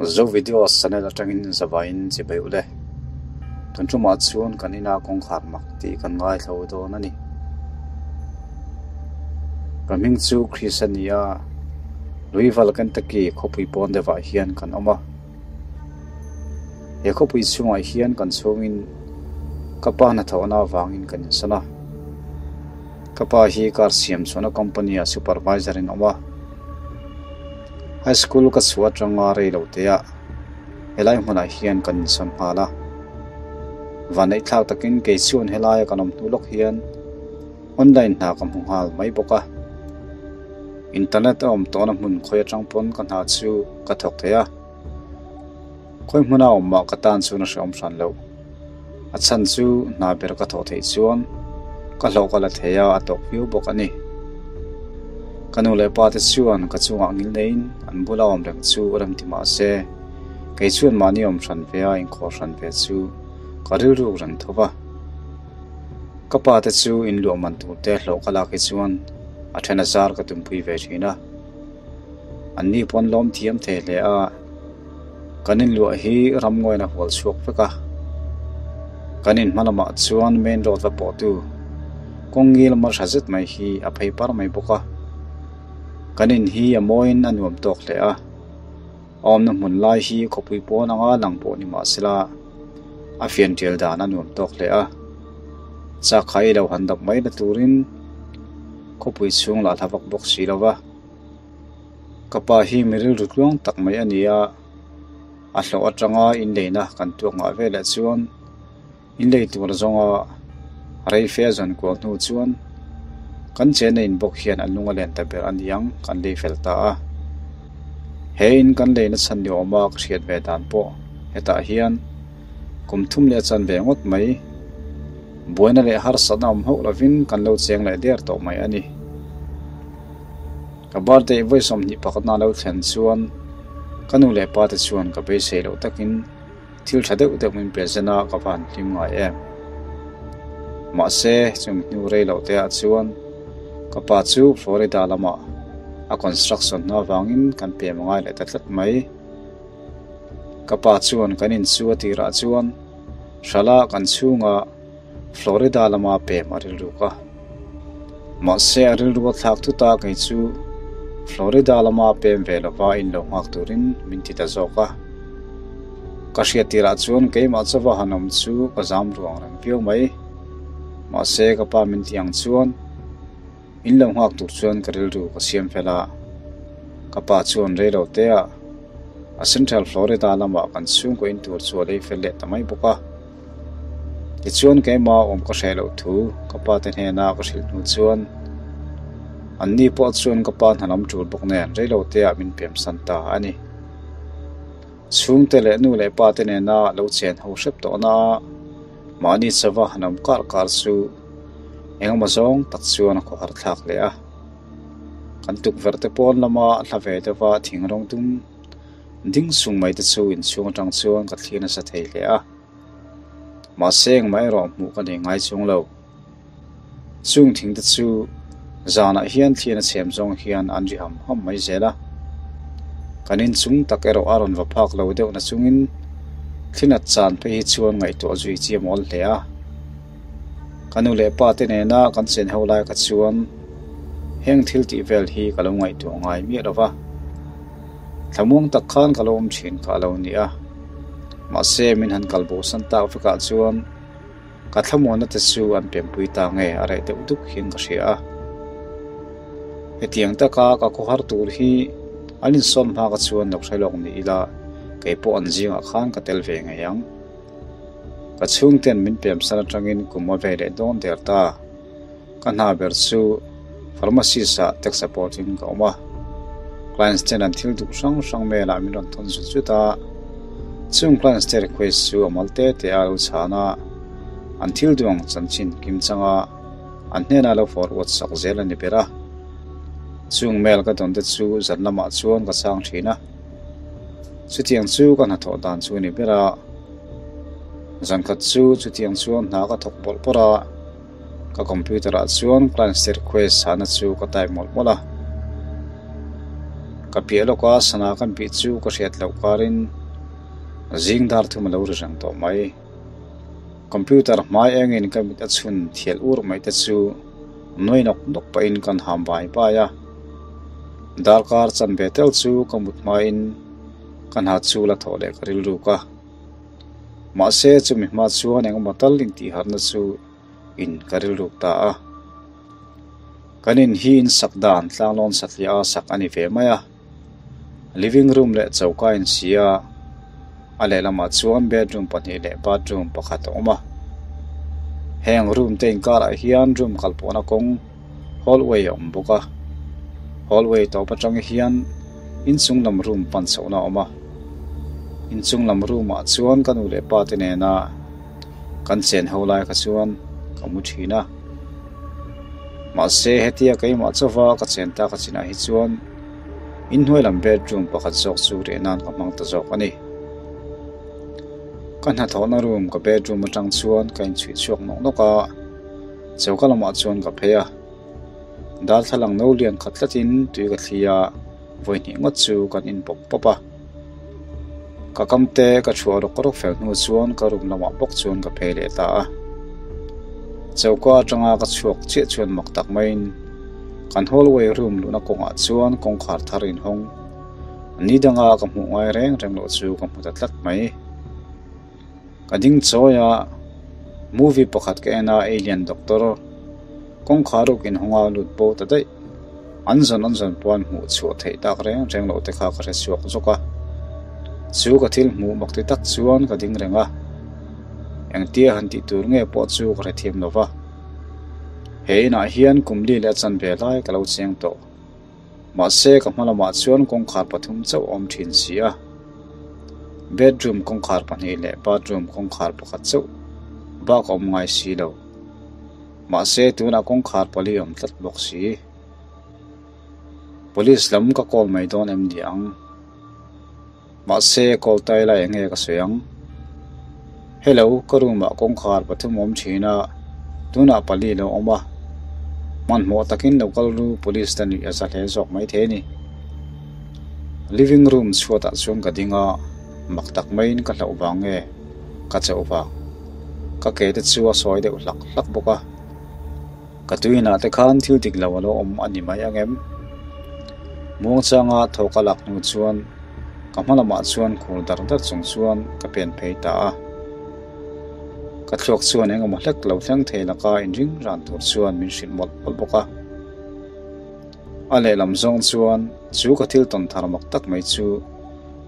Zo Video channel atangin zavaiin chibai ule. Tun tumah chuan kan ina kawngkhar mak tih kan ngaithlo dawn a ni. Ka hming chu Chris a ni a, Louisville, Kentucky khawpui pawn deuhah hian kan awm a. He khawpui chhungah hian kan chhungin ka pa hnathawhna avangin kan insawn a. Ka pa hi car siam chhuahna company-ah supervisor in awm a. High school ka chhuah atanga rei lo te ah helai hmunah hian kan insawn nghal a. Vanneih thlak takin kei chuan helaia kan awm hnu lawk hian online hna ka hmu nghal mai bawk a. Internet a awm tawhna hmun khawi atang pawn ka hna chu ka thawk thei a. Khawi hmuna awm mah ka tan chuan a hrehawm hran loh. A chhan chu hna ber ka thawh theih chuan ka hlawh ka la thei a, a tawk viau bawk a ni. Ka nu leh pa te chuan ka chungah ngil neiin an bula awm reng chu rem ti mah se, kei chuan mahni awm hran ve a inkhawh hran ve chu ka rilruk reng tho va. Ka pa te chu inluah man tur te hlawh ka lak hi chuan a then a zar ka tumpui ve thin a. Anni pawn lawm thiam thei hle a. Kan inluah hi ramngawiin a hual chhuak vek a, kan in hma lamah chuan main road va pawhtu kawng ngil mar tha zet mai hi a phei par mai bawk a. Kan in hi a mawiin a nuam tawk hle a, a awmna hmun lai hi khawpui pawn anga lang pawh ni mah sela a fian tial dan a nuam tawk hle a, chak khai lo han dap mai na turin khawpui chhung lah hla vak bawk si lo va. Ka pa hi mi rilru tluang tak mai a ni a, a hlawh atanga inleina kan tuak ngah velah chuan inlei tur zawnga rei fe a zawn kual hnu chuan kan chenna in bawk hian a lung a len ta ber a ni ang kan lei fel ta a. He in kan leina chhan ni awma ka hriat ve dan pawh hetah hian kum thum leh a chan ve ngawt mai. Buaina leh harsatna awm hauh lovin kan lo cheng leh der tawh mai a ni. Ka birthday vawi 21 na lo thlen chuan ka nu leh pa te chuan ka beisei loh takin thil tha deuh deuh min present a ka van hlim ngai em. Mahse chumi hnu rei loh te ah chuan ka pa chu Florida lamah a construction hna avangin kan pem ngai leh ta tlat mai. Ka pa chuan kan in chu a tirah chuan hrala kan chhunga Florida lama pem a rilruk a. Mahse a rilru a thlak thut a, kei chu Florida lama pem ve lova in lo nghak turin min ti ta zawk a. Ka hriat tirah chuan keimah chauha han awm chu ka zam ruang reng viau mai. Mahse ka pa min ti ang chuan in lo nghak tur chuan ka rilru ka siam fel a. Ka pa chuan rei lo te ah a Central Florida lamah kan chhungkaw in tur chu a lei fel leh ta mai bawk a. Tichuan keimah awm ka hreh loh thu ka pa te hnena ka hrilh hnu chuan anni pawh chuan ka pa hna lam tul bawk nen reilo te ah min pem san ta a ni. Chhungte leh nu leh pa te nena lo chen ho hrep tawh na a mahni chauha han awm kar kar chu engemaw zawng tak chuan a khawhar thlak leh a. Kan tukverh te pawn lama hla ve deuha thing rawng dum Ding sung mai te chu inchhung atang chuan ka thlir nasa thei hle a, mahse engmah erawh hmuh ka nei ngai chung lo. Chung thing te chu zanah hian thlian a chhem zawng hian an ri ham ham mai zel a, kan inchung tak erawh a rawn va phak lo deuh na chungin thlinat chan phei hi chuan ngaihtuah zui chi a mawl hle a. Ka nu leh pa te nena kan chen ho lai kha chuan heng thil tih vel hi ka lo ngaihtuah ngai miah lo va. Thlamuang tak khan ka lo awm thin kha a lo ni a, mahse min han kal bosan tak vekah chuan ka thlamuanna te chu an pempui ta nge a reh deuh duk hian ka hria a. Hetiang taka ka khawhar tur hi an insawn hma ka chuan lo hre lawk ni ila kei pawh an zingah khan ka tel ve ngei ang. Ka chhungten min pemsan atangin kum a ve leh dawn der ta. Ka hna ber chu pharmacist ah tech support in ka awm a, clients ten an thil duh hrang hrang mail ah min rawn thawn zut zut a, chung clients te request chu a mal te te a lo chhan a, an thil duh ang chanchin kim chang a, an hnenah lo forward sak zel a ni ber a. Chung mail ka dawn te chu zan lamah chuan ka chhang thin a, chutiang chu ka hnathawh dan chu a ni ber a, zan khat chu chutiang chuan hna ka thawk bawlh bawlh a. Ka computer ah chuan clients te request hahna chu ka type mawlh mawlh a. Ka piah lawka sana kan bih chu ka hriat loh karin zing dar thum a lo ri reng tawh mai. Computer hmai engin ka mit a chhun thial ur mai te chu nuai nawk nawk pahin kan ham bai bai a. Darkar chan ve tel chu ka mut hmain ka hna chu la thawh leh ka rilruk a. Mahse chumi hma chuan engemaw tal intihharna chu in ka rilruk ta a. Kan in hi in sak dan tlanglawn satliah a sak a ni ve mai a. Living room leh choka a insi a, a lehlamah chuan bedroom pahnih leh bathroom pakhat a awm a. Heng room te inkarah hian room kalpawhna kawng hallway a awm bawk a. Hallway tawp atang hian inchung lam room pan chhohna a awm a. Inchung lam room ah chuan ka nu leh pa te nena kan chen ho lai kha chuan ka mu thin a. Mahse hetia keimah chauva ka chen tak a chinah hi chuan inhnuai lam bedroom pakhat zawk chu riah nan ka hmang ta zawk a ni. Ka hnathawhna room ka bedroom atang chuan ka inchhuih chhuak nawk nawk a, choka lamah chuan ka phei a. Darthlalang no lian khat tlatin tui ka thli a. Vawi hnih ngawt chu kan in pawp pawp a, ka kam te ka chhuah rawk rawk fel hnu chuan ka room lamah bawk chuan ka phei leh ta a. Choka atanga ka chhuak chiah chuan mak tak maiin kan hallway room luhna kawngah chuan kawngkhar thar inhawng ni danga ka hmuh ngai reng reng loh chu ka hmu ta tlat mai. Ka ding chawi a, movie pakhat ka en a Alien Doctor kawngkhar ruk inhawnga lut bo ta daih. An zawn an zawn pawh an hmuh chhuah theih tak reng reng loh te kha ka hre chhuak zawk a. Chu ka thil hmuh mak ti tak chuan ka ding reng a. Engtia han tih tur nge pawh chu ka hre thiam lo va. He inah hian kum li leh a chanve lai ka lo cheng tawh. Mahse ka hma lamah chuan kawngkhar pathum chauh a awm thin si a. Bedroom kawngkhar pahnih leh bathroom kawngkhar pakhat chauh bak a awm ngai si lo. Mahse tunah kawngkhar pali a awm tlat bawk si. Police lam ka call mai dawn em ni ang? Mahse call tai lai enge ka sawi ang? Hello, ka room ah kawngkhar pathum a awm thin a, tunah pali lo awm a. Hmanhmawh takin lo kal ru police te nuih a za hle zawk maithei a ni. Living room chhuatah chuan ka ding a, mak tak maiin ka hlauh vang nge ka chauh vang. Ka ke te chu a sawi deuh hlak hlak bawk a. Ka tuinah te khan thil dik lo a lo awm a ni mai ang em? Muangchanga thawk a lak hnu chuan ka hma lamah chuan khur dar dar chung chuan ka pen phei ta a. Ka thluak chuan eng emaw hlek lo thleng thei laka inring ran tur chuan min hrilh mawlh mawlh bawk a. A lehlam zawng chuan chu ka thil tawn thar mak tak mai chu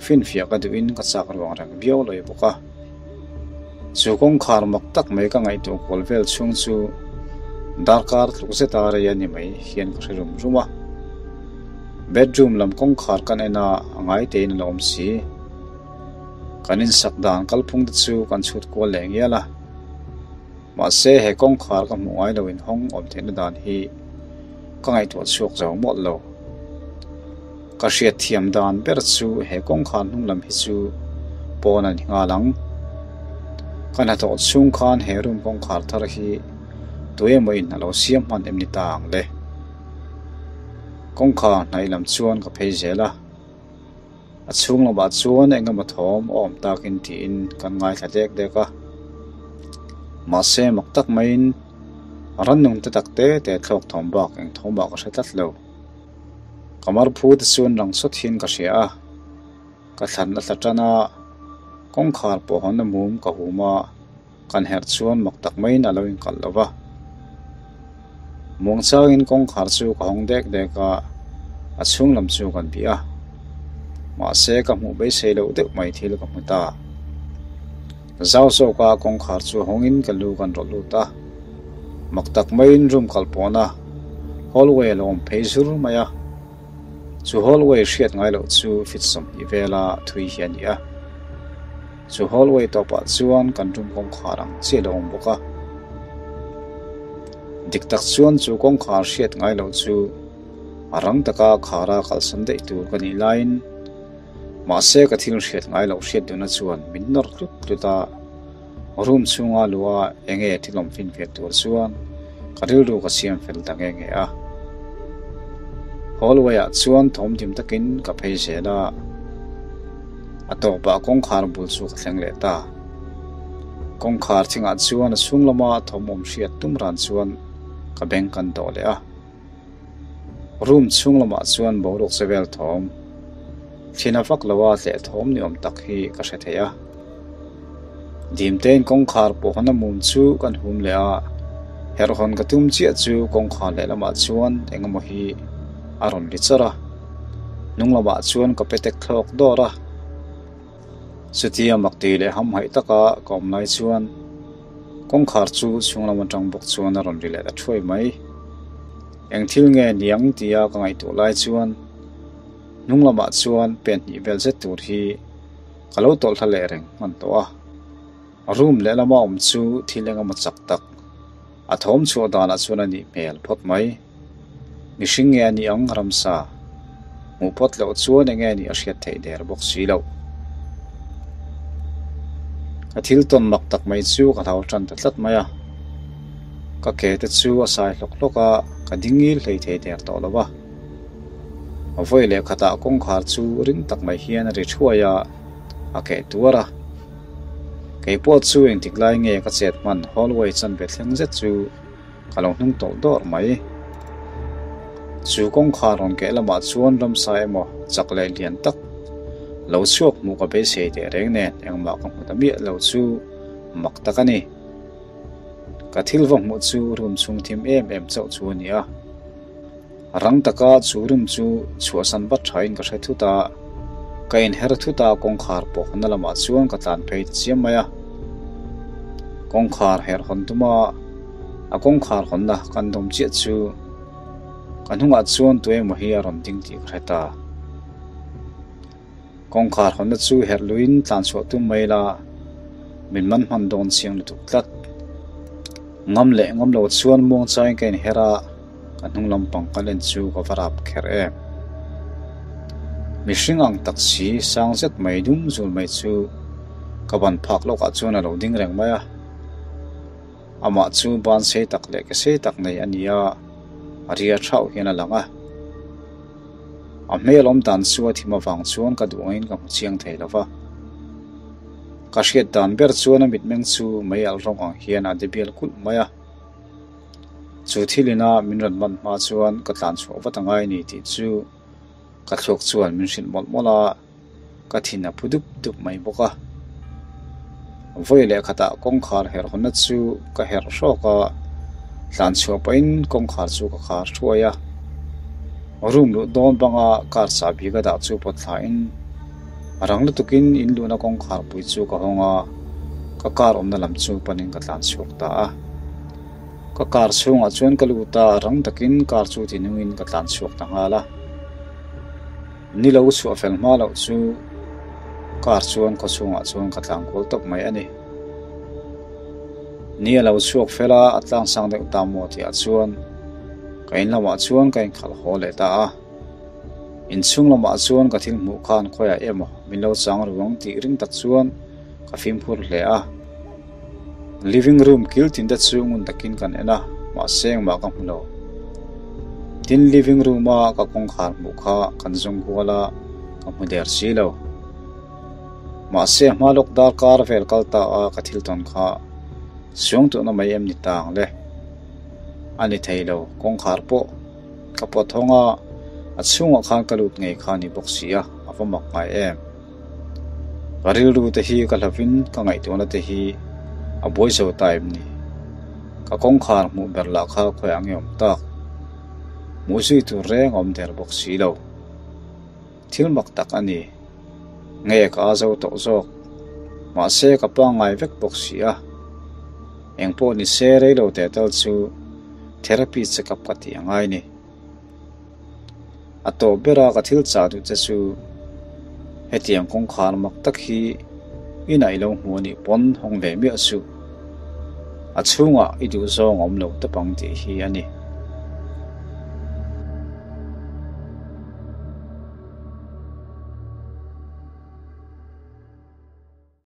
finfiah ka duhin ka chak ruang reng viau lawih bawk a. Chu kawngkhar mak tak mai ka ngaihtuah kual vel chhung chu darkar tluk zeta rei a ni mai hian ka hre rum rum a. Bedroom lam kawngkhar kan en a, a ngai tein a la awm si. Kan insak dan kalphung te chu kan chhut kual leh ngial a. Mahse he kawngkhar ka hmuh ngai lo inhawng awm theihna dan hi ka ngaihtuah chhuak zo mawlh lo. Ka hriatthiam dan ber chu he kawngkhar hnung lam hi chu pawn a ni nghal ang. Ka hnathawh chhung khan he room kawngkhar thar hi tuemaw in a lo siam hman em ni ta ang le. Kawngkhar hnaih lam chuan ka phei zel a. A chhung lamah chuan eng emaw thawm a awm takin tiin kan ngaithla dek dek a. Mahse mak tak maiin rannung te tak te te thlawk thawm bak eng thawm ah ka hre tlat lo. Ka mar phu te chuan rang sawt hian ka hria a, ka thlan a tla tan a, kawngkhar pawh hawn a mum ka hum a, kan herh chuan mak tak maiin a lo inkalh lo va. Muangchangin kawngkhar chu ka hawng dek dek a, a chhung lam chu kan bih a. Mahse ka hmuh beisei loh deuh mai thil ka hmu ta. Zau zawka kawngkhar chu hawngin ka lu kan rawlh lut a. Mak tak maiin room kal pawna hallway a lo awm phei zur mai a. Chu hallway hriat ngai loh chu fit 20 vela thui hi a ni a. Chu hallway tawpah chuan kan room kawngkhar ang chiah a lo awm bawk a. Dik tak chuan chu kawngkhar hriat ngai loh chu a rang taka khara kalsan daih tur ka nih laiin mahse ka thil hriat ngai loh hriat duhna chuan min nawr tlut tlut a. Room chhunga luha eng nge thil awm fin ve tur chuan ka rilru ka siam fel ta nge nge a. Hallway ah chuan thawm dim takin ka phei zel a, a tawpah kawngkhar bul chu ka thleng leh ta. Kawngkhar thingah chuan a chhung lama thawm awm hriat tum ran chuan ka beng kan dawh leh a. Room chhung lamah chuan boruak che vel thawm, thlina vak loa tleh thawm ni awm tak hi ka hre thei a. Dimtein kawngkhar pawh hawn a mum chu kan hum leh a, herh hawn ka tum chiah chu kawngkhar lehlamah chuan eng emaw hi a rawn ri chawrh a, hnung lamah chuan ka pe tek thlawk dawr a. Chutia makti leh hamhaih taka ka awm lai chuan kawngkhar chu chhung lam atang bawk chuan a rawn ri leh ta thuai mai. Eng thil nge niang tia ka ngaihtuah lai chuan hnung lamah chuan pen hnih vel zet tur hi Ka lo tawlh hla leh reng hman tawh a, room lehlama awm chu thil eng emaw chak tak a thawm chhuah danah chuan a nih hmel phawt mai. Mihring nge a nih ang ramsa? Hmuh phawt loh chuan eng nge nih a hriat theih der bawk si loh. Ka thil tawn mak tak mai chu ka hlau tan ta tlat mai a, ka ke te chu a sai hlawk hlawk a, ka ding ngil hlei thei der tawh lo a. Vawi leh khatah kawngkhar chu ring tak mai hian a ri thuai a, a keh tuar a. Kei pawh chu engtik lai nge ka chet hman hallway chanve thleng zet chu ka lo hnung tawlh dawrh mai. Chu kawngkhar rawn keh lamah chuan ramsa emaw chak leh lian tak lo chhuak hmuh ka beisei teh reng nen engmah ka hmu ta miah lo chu mak tak a ni. Ka thil va hmuh chu room chhung thim em em chauh chu a ni a. Rang taka chu room chu chhuahsan vat thain ka hre thut a, ka inher thut a kawngkhar pawh na lamah chuan ka tlan phei ta chiam mai a. Kawngkhar herh hawn tum a, a kawngkhar hawnna kan dawm chiah chu ka hnungah chuan tu emaw hi a rawn ding tih ka hre ta. Kawngkhar hawnna chu herh luin tlan chhuah tum mai la, min man hman dawn chiang lutuk tlat. Ngam leh ngam lo chuan muang chaiin ka inher a, ka hnung lampang ka len chu ka va rap kher em. Mihring ang tak si sang zet mai dum zul mai chu ka ban phak lawkah chuan a lo ding reng mai a. Amah chu ban sei tak leh ke sei tak nei a ni a, a ria thauh hian a lang a. A hmel awm dan chu a thim avang chuan ka duh angin ka hmu chiang thei lo va. Ka hriat dan ber chuan a mitmeng chu mei alh rawng ang hian a de bial kulh mai a. Chu thil ina min rawn man hma chuan ka tlan chhuah vat angai ni tih chu ka thluak chuan min hrilh mawlh mawlh a, ka thin a phu dup dup mai bawk a. Vawi leh khatah kawngkhar herh hawnna chu ka herh hrawk a, tlan chhuah pahin kawngkhar chu ka khar thuai a. Room luh dawn banga car chahbi ka dah chu pawt thlain rang lutukin in luhna kawngkhar pui chu ka hawng a, ka car awmna lam chu panin ka tlan chhuak ta a. Ka car chhungah chuan ka lut a, rang takin car chu tinungin ka tlan chhuak ta nghal a. Ni lo chhuah fel hma loh chu car chuan khaw chhungah chuan ka tlang kual tawp mai a ni. Ni a lo chhuak fel a, a tlang sang deuh ta maw tihah chuan ka in lamah chuan ka inkhalh haw leh ta a. Inchhung lamah chuan ka thil hmuh khan khawiah emaw min lo chang ruang tih ring tak chuan ka fimkhur hle a. Living room kil tin te chu ngun takin kan en a, mahse engmah ka hmu lo. Tin, living room a ka kawngkhar hmuh kha kan zawng kual a, ka hmu der si lo. Mahse hma lawk darkar vel kal ta a ka thil tawn kha suang tuhna mai em ni ta ang le? A ni thei lo, kawngkhar pawh ka pawt hawng a, a chhungah khan ka lut ngei kha a ni bawk si a, a va mak ngai em. Ka rilru te hi ka hlavin ka ngaihtuahna te hi a buai zo ta em ni? Ka kawngkhar hmuh ber lah kha khawiah nge awm tak? Hmuh zui tur reng a awm der bawk si lo. Thil mak tak a ni. Nge ka a zo tawh zawk. Mahse ka pangngai vek bawk si a. Engpawh ni se reilo teh tal chu therapy check up ka tih a ngai ni. A tawp bera ka thil chah duh che chu hetiang kawngkhar mak tak hi inah i lo hmu a nih pawn hawng ve miah suh. A chhungah i duhzawng a awm lo tawp ang tih hi a ni.